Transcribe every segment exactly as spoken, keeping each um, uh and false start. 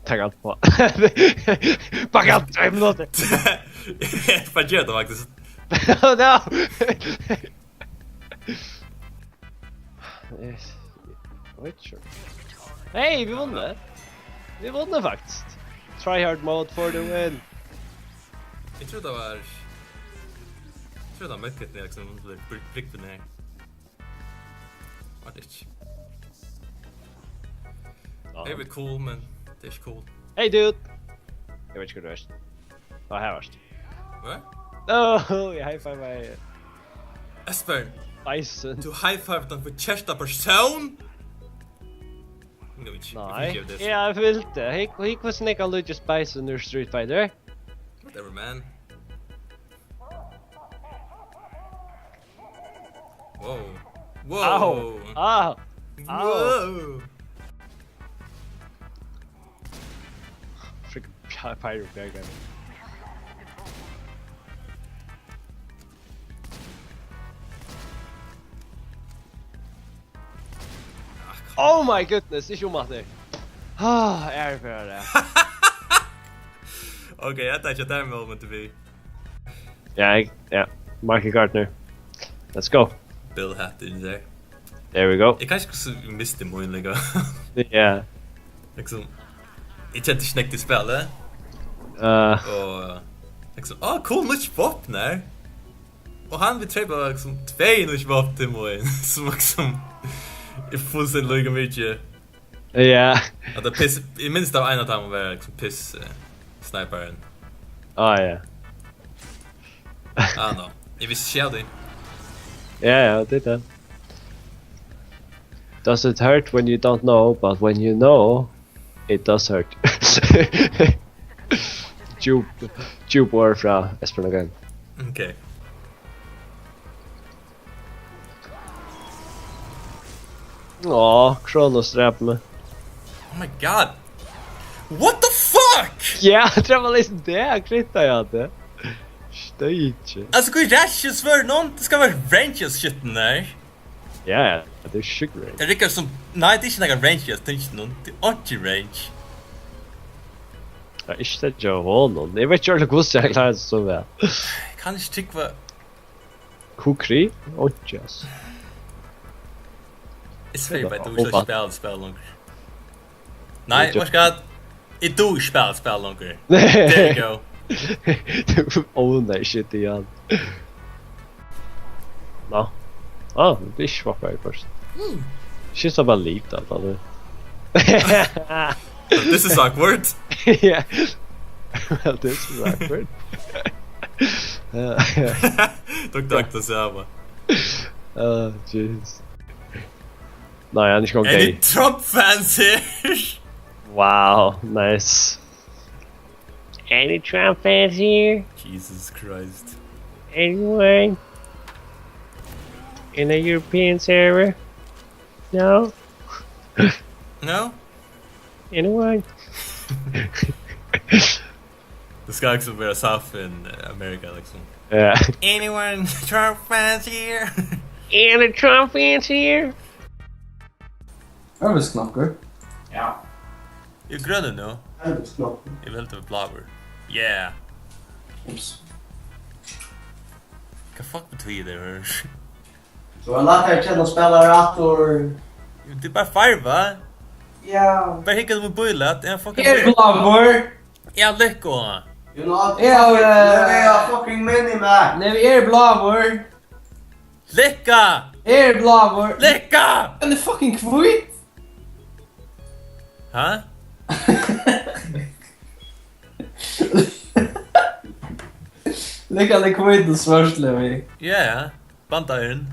Takk alt på. Bakka alt, tvey minuttir. Eg bara ger tað, faktiskt. Oh, no. Yes. Witcher. Hey, vit vunnu. Vit vunnu, faktiskt. Try hard mode for the win. Eg trúði, tað var, eg trúði, tað var møtt, liksom, br-, br-, brúgvin her. Var tað ikki? Ja. Eg veit, cool, men tað er ikki cool. Hey, dude! Eg veit ikki, hvar tú ert. Á, her varst tú. Hvat? Oh, eg high-five meg. Espen, Bison. Tú high-five den forkerte person? Nei, eg fylgdi. Hygg, hygg hvussu nógv hann líkist Bison úr Street Fighter. Whatever, man. Wow. Wow. Au. Au. Au. Wow. Freaking Py-, Pyro Bear gun. Oh my goodness, ikki umaftur. Ah, eg eri fyri tað. Ok, hetta er ikki tað moment to be. Ja, eg, ja. Michael Gardner. Let's go. Bill Hatton der. There we go. Eg kanska so misti mín líka. Ja. Liksom, eg kendi ikki nógv til spælið. Uh. Og liksom, ah, cool, nýggj vápn her. Og hann við treypa, liksom, tvey nýggj vápn til mín, sum liksom er fullstendig líka mikið. Ja. At tað piss, eg minnist av ein av teimum var, liksom, piss, eh, sniperin. Ah, ja. Ah, no. Eg vissi ikki av tí. Ja, ja, tað er tað. Does it hurt when you don't know, but when you know, it does hurt? Djúp, djúp orð frá Espen again. Ok. Á, Kronos drap meg. Oh my god. What the fuck? Ja, drap meg liksom det, jeg kritta, ja, det. Støyt. Altså, hva er det, ikke svør noen? Det skal være range og shit, den der. Ja, ja, det er sjukt range. Det er ikke som, nei, det er ikke noe range, jeg tenker noen. Det er ikke range. Ja, ikke det, jeg har noen. Jeg vet ikke, hvordan jeg klarer det så vel. Jeg kan ikke trykke på Kukri? Oj, yes. Eg svei bara, tú skal spæla, spæla longur. Nei, eg veit ikki hvat. Eg dugi ikki spæla, spæla longur. There you go. Tú ownar shit igjen. Nå. Ah, det er ikke svart bare først. Mm. Ikke så bare lite, at han er. This is awkward. Ja. Well, this is awkward. Ja, ja. Tok takk til Saba. Ah, jeez. Nei, han er ikke engang gay. Any Trump fans here? Wow, nice. Any Trump fans here? Jesus Christ. Anyone? In a European server? No? No? Anyone? Det skal liksom være South in America, liksom. Ja. Anyone Trump fans here? Any Trump fans here? Elvis-knapper. Ja. Eg er grønur nú. Elvis-knapper. Eg vil heldur vera bláur. Yeah. Ups. Hvat fuck betýðir tað her? So hann lættar at kenna spælarar aftur. Tað er bara farva. Ja. Bara hygg at mobílat, er fucking... Eg eri bláur. Ja, lukka. You know, eg eri, fucking, eh, eg eri fucking mini-map. Nei, eg eri bláur. Lukka! Eg eri bláur. Lukka! Hann er fucking hvít. Ha? Lukka, hann er hvít og svørt, Levi. Ja, ja. Blandar inn.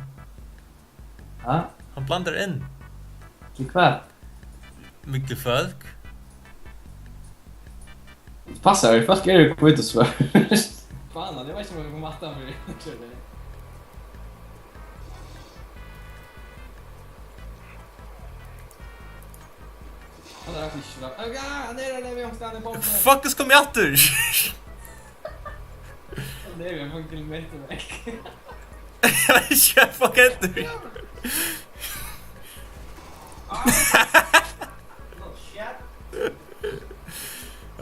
Ha? Hann blandar inn. Til hvat? Miklu fólk. Passar, fólk eru hvít og svørt. Faen, eg veit ikki, um eg kom aftan fyri. Hann er faktiskt ikki... Ah, ja, hann er, hann er við, hann er við. Fuck, so kom eg aftur. Hann er við, hann er ein kilometur vekk. Eg veit ikki, hvat fuck hendir. Ah. Oh, shit.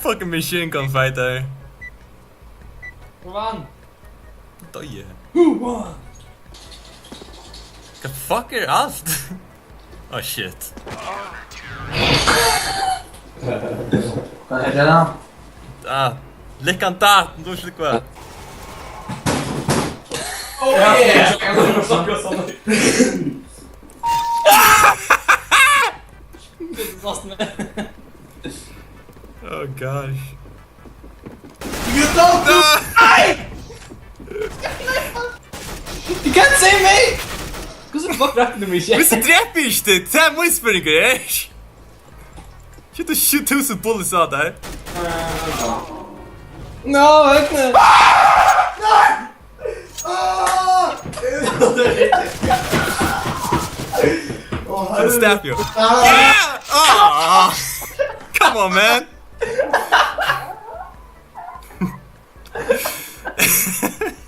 Fucking machine gun fighter. Who won? Doyði. Who won? Hvat fuck er alt? Oh shit. Hvat er tað? Ah, likkan dat, nú skal hvat. Oh yeah! Oh gosh. You don't do. Ah! You can't save me! Hvussu fuck drepti tú meg ikki? Hvussu drepi eg ikki teg? Tað er mín spurningur, ikki? Skjúti sjey túsund bullets á tær. No, vent nú. Stab you. Yeah! Ah! Come on, man.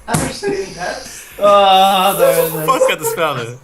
I've seen that. Ah, tað er fuck at spæla.